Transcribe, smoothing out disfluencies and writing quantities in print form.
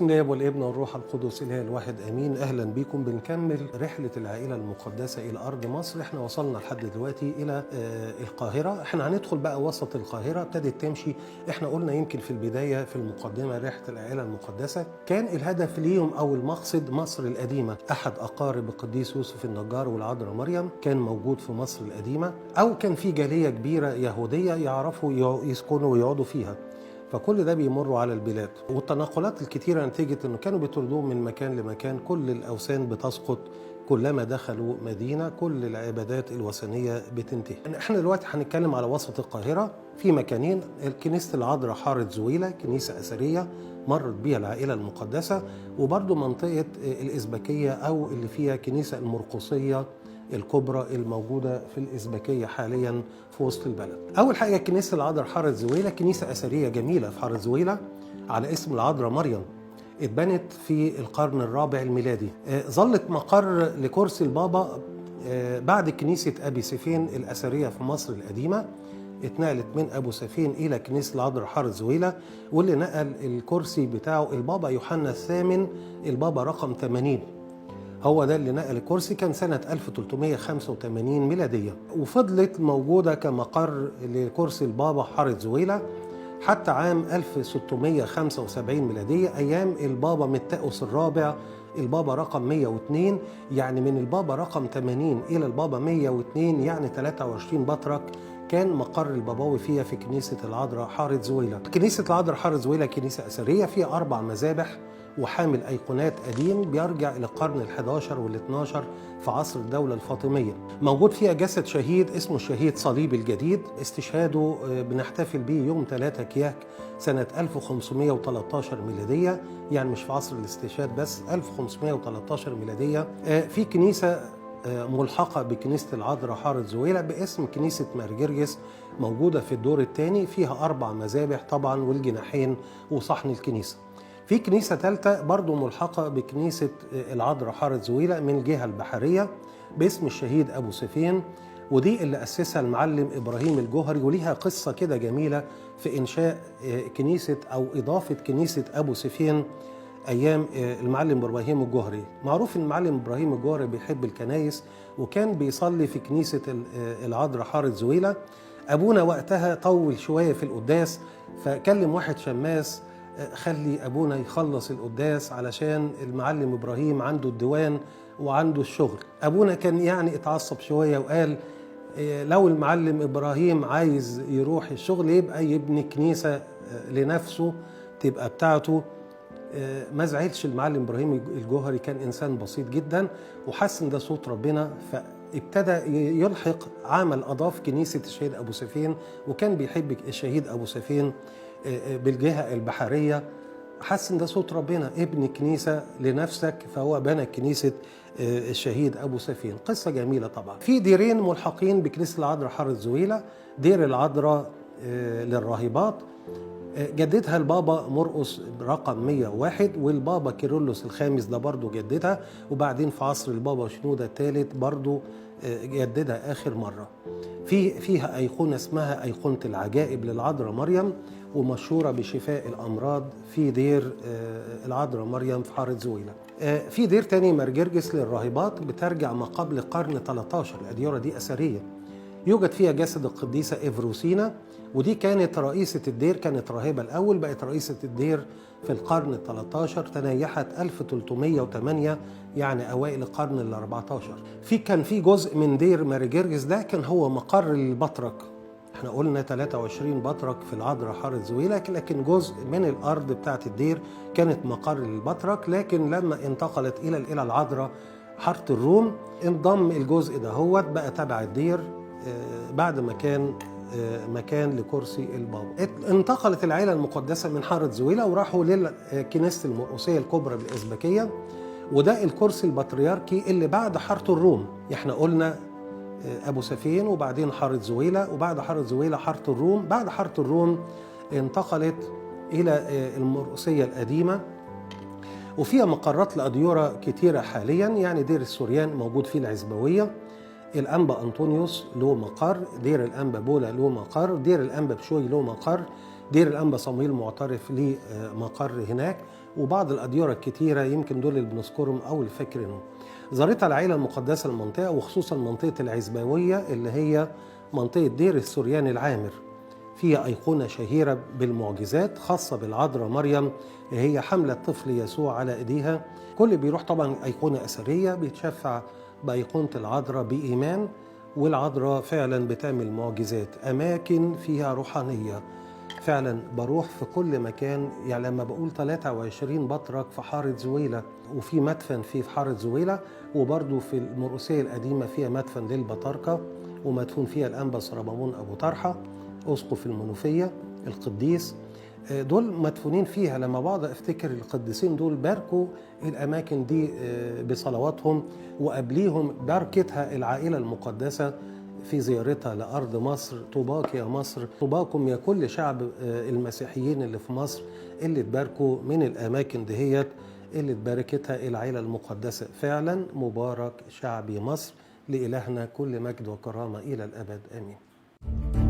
بسم الله والابن والروح القدس اله الواحد امين. اهلا بكم. بنكمل رحله العائلة المقدسة الى ارض مصر. احنا وصلنا لحد دلوقتي الى القاهرة. احنا هندخل بقى وسط القاهرة، ابتدت تمشي. احنا قلنا يمكن في البداية في المقدمة رحله العائلة المقدسة كان الهدف ليهم او المقصد مصر القديمة. احد اقارب القديس يوسف النجار والعذراء مريم كان موجود في مصر القديمة، او كان في جالية كبيرة يهودية يعرفوا يسكنوا ويقعدوا فيها. فكل ده بيمروا على البلاد والتنقلات الكتيرة نتيجة انه كانوا بيطردوهم من مكان لمكان. كل الأوثان بتسقط كلما دخلوا مدينة، كل العبادات الوثنية بتنتهي. احنا دلوقتي هنتكلم على وسط القاهرة في مكانين: كنيسة العذراء حارة زويلة، كنيسة أثرية مرت بيها العائلة المقدسة، وبرضو منطقة الإزبكية أو اللي فيها كنيسة المرقسية الكبرى الموجودة في الإزبكية حاليا في وسط البلد. أول حاجة كنيسة العذراء حارة زويلة، كنيسة أثرية جميلة في حارة زويلة على اسم العذراء مريم، اتبنت في القرن الرابع الميلادي. ظلت مقر لكرسي البابا بعد كنيسة أبي سيفين الأثرية في مصر القديمة. اتنقلت من أبو سيفين إلى كنيسة العذراء حارة زويلة، واللي نقل الكرسي بتاعه البابا يوحنا الثامن، البابا رقم 80، هو ده اللي نقل الكرسي، كان سنة 1385 ميلادية. وفضلت موجودة كمقر لكرسي البابا حارة زويلة حتى عام 1675 ميلادية، أيام البابا متاوس الرابع، البابا رقم 102. يعني من البابا رقم 80 إلى البابا 102، يعني 23 بطرك كان مقر الباباوي فيها في كنيسة العذراء حارة زويلة. كنيسة العذراء حارة زويلة كنيسة أثرية فيها 4 مذابح وحامل أيقونات قديم بيرجع إلى القرن ال11 وال12 في عصر الدولة الفاطمية. موجود فيها جسد شهيد اسمه الشهيد صليب الجديد، استشهاده بنحتفل به يوم 3 كياك سنة 1513 ميلادية، يعني مش في عصر الاستشهاد بس، 1513 ميلادية. في كنيسة ملحقة بكنيسة العذراء حارة زويلة باسم كنيسة مارجرجس، موجودة في الدور الثاني، فيها 4 مذابح طبعا والجناحين وصحن الكنيسة. في كنيسة ثالثة برضو ملحقة بكنيسة العذراء حارة زويلة من الجهة البحرية باسم الشهيد أبو سيفين، ودي اللي أسسها المعلم إبراهيم الجوهري، وليها قصة كده جميلة في إنشاء كنيسة أو إضافة كنيسة أبو سيفين أيام المعلم إبراهيم الجوهري. معروف إن المعلم إبراهيم الجوهري بيحب الكنايس، وكان بيصلي في كنيسة العذراء حارة زويلة. أبونا وقتها طول شوية في القداس، فكلم واحد شماس، خلي أبونا يخلص القداس علشان المعلم إبراهيم عنده الديوان وعنده الشغل. أبونا كان يعني اتعصب شوية وقال لو المعلم إبراهيم عايز يروح الشغل يبقى يبني كنيسة لنفسه تبقى بتاعته. ما زعلش المعلم إبراهيم الجوهري، كان إنسان بسيط جدا وحس إن ده صوت ربنا، فابتدى يلحق عمل أضاف كنيسة الشهيد أبو سيفين، وكان بيحب الشهيد أبو سيفين بالجهة البحرية. حس إن ده صوت ربنا، ابني كنيسة لنفسك، فهو بنى كنيسة الشهيد أبو سيفين. قصة جميلة طبعا. في ديرين ملحقين بكنيسة العذراء حارة زويلة: دير العذراء للراهبات جددها البابا مرقس رقم 101، والبابا كيرلس الخامس ده برضو جددها، وبعدين في عصر البابا شنودة الثالث برضو جددها آخر مرة. فيها أيقونة اسمها أيقونة العجائب للعذراء مريم، ومشهورة بشفاء الأمراض في دير العذراء مريم في حارة زويلة. في دير تاني مارجرجس للراهبات بترجع ما قبل القرن 13، الأديرة دي أثرية، يوجد فيها جسد القديسة إفروسينا، ودي كانت رئيسة الدير، كانت راهبة الأول، بقت رئيسة الدير في القرن 13، تنيحت 1308، يعني أوائل القرن 14. كان في جزء من دير مارجرجس ده كان هو مقر للبطرك. احنا قلنا 23 بطرك في العذراء حارة زويلة، لكن جزء من الأرض بتاعت الدير كانت مقر للبطرك، لكن لما انتقلت إلى العذراء حارة الروم انضم الجزء ده هو بقى تبع الدير بعد ما كان مكان لكرسي البابا. انتقلت العائلة المقدسة من حارة زويلة وراحوا للكنيسة المرقسية الكبرى بالإزبكية، وده الكرسي البطريركي اللي بعد حارة الروم. احنا قلنا أبو سفين وبعدين حارة زويلة، وبعد حارة زويلة حارة الروم، بعد حارة الروم انتقلت إلى المرقسية القديمة، وفيها مقرات لأديورة كتيرة حاليا. يعني دير السوريان موجود فيه العزبوية، الأنبا أنطونيوس له مقر، دير الأنبا بولا له مقر، دير الأنبا بشوي له مقر، دير الأنبا صمويل معترف ليه مقر هناك، وبعض الأديرة الكتيرة، يمكن دول اللي بنذكرهم أو اللي فاكرينهم. زارتها العائلة المقدسة المنطقة، وخصوصا منطقة العزباوية اللي هي منطقة دير السوريان العامر، فيها أيقونة شهيرة بالمعجزات خاصة بالعذراء مريم، هي حملة طفل يسوع على إيديها. كل بيروح طبعا أيقونة أثرية بيتشفع بأيقونة العذراء بإيمان، والعذراء فعلا بتعمل معجزات. أماكن فيها روحانية فعلا، بروح في كل مكان. يعني لما بقول 23 بطرك في حارة زويلة، وفي مدفن في حارة زويلة، وبرضو في المرقسية القديمة فيها مدفن للبطاركة ومدفون فيها الأنبا سربامون أبو طرحة أسقف المنوفية القديس، دول مدفونين فيها. لما بقعد افتكر القديسين دول باركوا الاماكن دي بصلواتهم، وقبليهم باركتها العائلة المقدسة في زيارتها لارض مصر. طوباك يا مصر، طوباكم يا كل شعب المسيحيين اللي في مصر اللي تباركوا من الاماكن دهيت اللي تباركتها العائلة المقدسة. فعلا مبارك شعبي مصر، لالهنا كل مجد وكرامة الى الابد، امين.